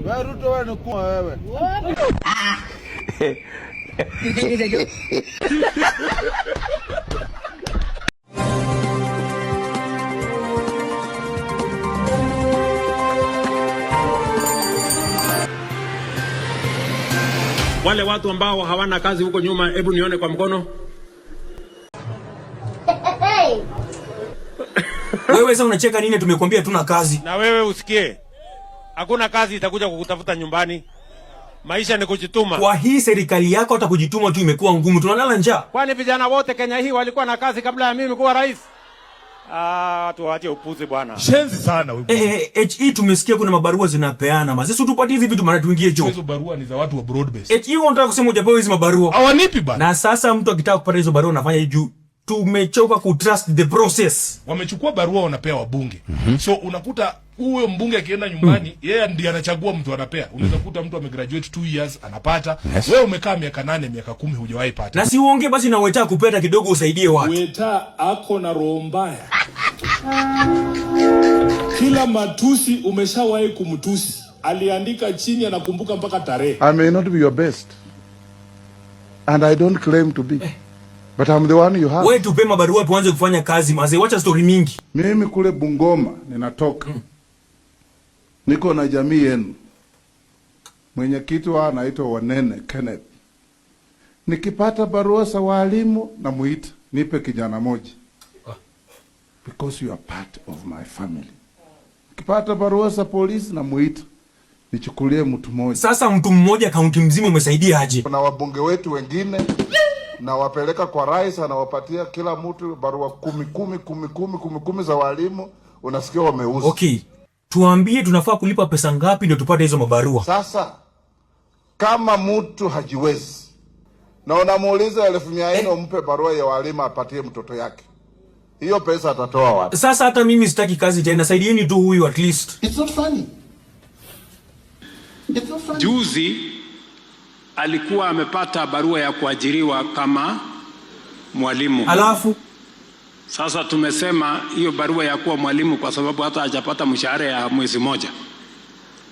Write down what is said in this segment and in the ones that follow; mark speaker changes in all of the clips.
Speaker 1: Wewe Ruto, wewe ni kuwa wewe.
Speaker 2: Wale watu ambao hawana kazi huko nyuma, hebu nione kwa mkono.
Speaker 3: Wewe sasa unacheka nini? Tumekuambia tuna kazi.
Speaker 2: Na wewe usikie, hakuna kazi itakuja kukutafuta nyumbani. Maisha ni kujituma.
Speaker 3: Kwa hii serikali yako hata kujituma tu imekuwa ngumu, tunalala njaa.
Speaker 2: Kwani vijana wote Kenya hii walikuwa na kazi kabla ya mimi kuwa rais? Ah, tuwache upuzi bwana.
Speaker 4: Shenzi sana wewe.
Speaker 3: Eh, HE, tumesikia kuna mabarua zinapeana. Mazee, si tupatie hizi vitu mara tuingie job.
Speaker 4: Hizo barua ni za watu wa broad base.
Speaker 3: HE, unataka kusema hujapewa hizi mabarua?
Speaker 4: Hawanipi bana.
Speaker 3: Na sasa mtu akitaka kupata hizo barua anafanya juu tumechoka kutrust the process.
Speaker 4: Wamechukua barua wanapea wabunge. So unakuta huyo mbunge akienda nyumbani, yeye ndiye anachagua mtu anapea. Unaweza kuta mtu amegraduate 2 years anapata. Wewe umekaa miaka 8, miaka 10 hujawahi pata.
Speaker 3: Na si uongee basi na Weta kupeta kidogo usaidie watu.
Speaker 4: Weta ako na roho mbaya. Kila matusi umeshawahi kumtusi, aliandika chini, anakumbuka mpaka tarehe.
Speaker 1: I may not be your best. And I don't claim to be. But I'm the one you have.
Speaker 3: Wewe tupe mabarua tuanze kufanya kazi mazee, wacha story mingi.
Speaker 1: Mimi kule Bungoma ninatoka. Niko na jamii yenu. Mwenyekiti wao anaitwa Wanene Kenneth. Nikipata barua za walimu namuita, nipe kijana moja. Because you are part of my family. Nikipata barua za polisi namuita, nichukulie mtu mmoja.
Speaker 3: Sasa mtu mmoja kaunti mzima umesaidia aje?
Speaker 1: Kuna wabunge wetu wengine nawapeleka kwa rais, anawapatia kila mtu barua kumi kumi kumi kumi kumi kumi za walimu, unasikia wameuza.
Speaker 3: Okay, tuambie tunafaa kulipa pesa ngapi ndio tupate hizo mabarua?
Speaker 1: Sasa kama mtu hajiwezi na unamuuliza 400,000 umpe barua ya walimu apatie mtoto yake, hiyo pesa atatoa wapi?
Speaker 3: Sasa hata mimi sitaki kazi tena, saidieni tu huyu at least.
Speaker 1: It's not funny. It's not funny.
Speaker 2: Juzi alikuwa amepata barua ya kuajiriwa kama mwalimu.
Speaker 3: Alafu
Speaker 2: Sasa tumesema hiyo barua ya kuwa mwalimu, kwa sababu hata hajapata mshahara ya mwezi moja.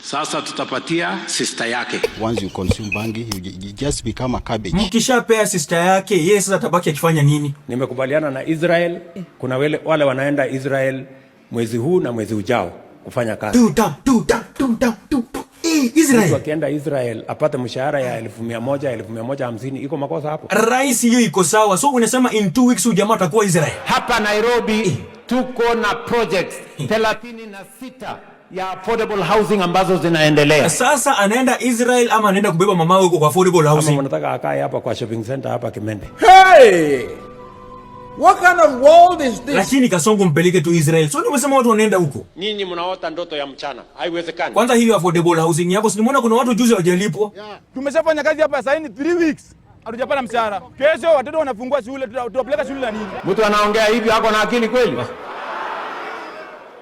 Speaker 2: Sasa tutapatia sister yake.
Speaker 5: Once you consume bangi, you just become a cabbage.
Speaker 3: Mkishapea sister yake, yeye sasa atabaki akifanya nini?
Speaker 2: Nimekubaliana na Israel, kuna wale wanaenda Israel mwezi huu na mwezi ujao kufanya kazi.
Speaker 3: Tuta tuta tuta tuta. Eh,
Speaker 2: Mtu
Speaker 3: Israel.
Speaker 2: akienda Israel apate mshahara ya 100,000, 150,000, iko makosa hapo?
Speaker 3: Rais, hiyo iko sawa. So unasema in 2 weeks huyu jamaa atakuwa Israel.
Speaker 2: Hapa Nairobi tuko na projects 36 ya affordable housing ambazo zinaendelea.
Speaker 3: Sasa anaenda Israel ama anaenda kubeba mama huko kwa affordable
Speaker 2: Ama
Speaker 3: housing?
Speaker 2: mnataka akae hapa kwa shopping center hapa Kimende?
Speaker 6: Hey! What kind of world is this?
Speaker 3: Lakini Kasongo mpeleke tu Israel. So umesema watu wanaenda huko.
Speaker 2: Nyinyi mnaota ndoto ya mchana, haiwezekani.
Speaker 3: Kwanza hiyo affordable housing yako, si nimeona kuna watu juzi hawajalipwa.
Speaker 7: Tumeshafanya kazi hapa sasa ni 3 weeks. Hatujapata mshahara. Kesho watoto wanafungua shule, tutawapeleka shule na nini?
Speaker 2: Mtu anaongea hivi ako na akili kweli?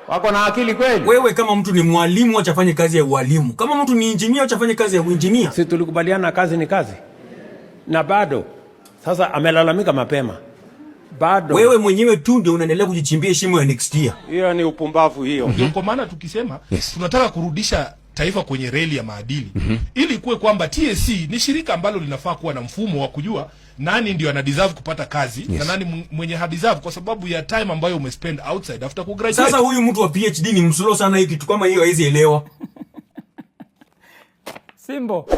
Speaker 2: Wako na akili kweli?
Speaker 3: Wewe kama mtu ni mwalimu acha afanye kazi ya ualimu. Kama mtu ni engineer acha afanye kazi ya uengineer.
Speaker 2: Si tulikubaliana kazi ni kazi, na bado sasa amelalamika mapema bado.
Speaker 3: Wewe mwenyewe tu ndio unaendelea kujichimbia shimo ya next year.
Speaker 2: Hiyo ni upumbavu hiyo.
Speaker 4: Ndio kwa maana tukisema tunataka kurudisha taifa kwenye reli ya maadili, ili kuwe kwamba TSC ni shirika ambalo linafaa kuwa na mfumo wa kujua nani ndio ana deserve kupata kazi na nani mwenye ha deserve, kwa sababu ya time ambayo umespend outside after kugraduate.
Speaker 3: Sasa huyu mtu wa PhD ni mslow sana, hii kitu kama hiyo hawezi elewa.
Speaker 8: Simbo.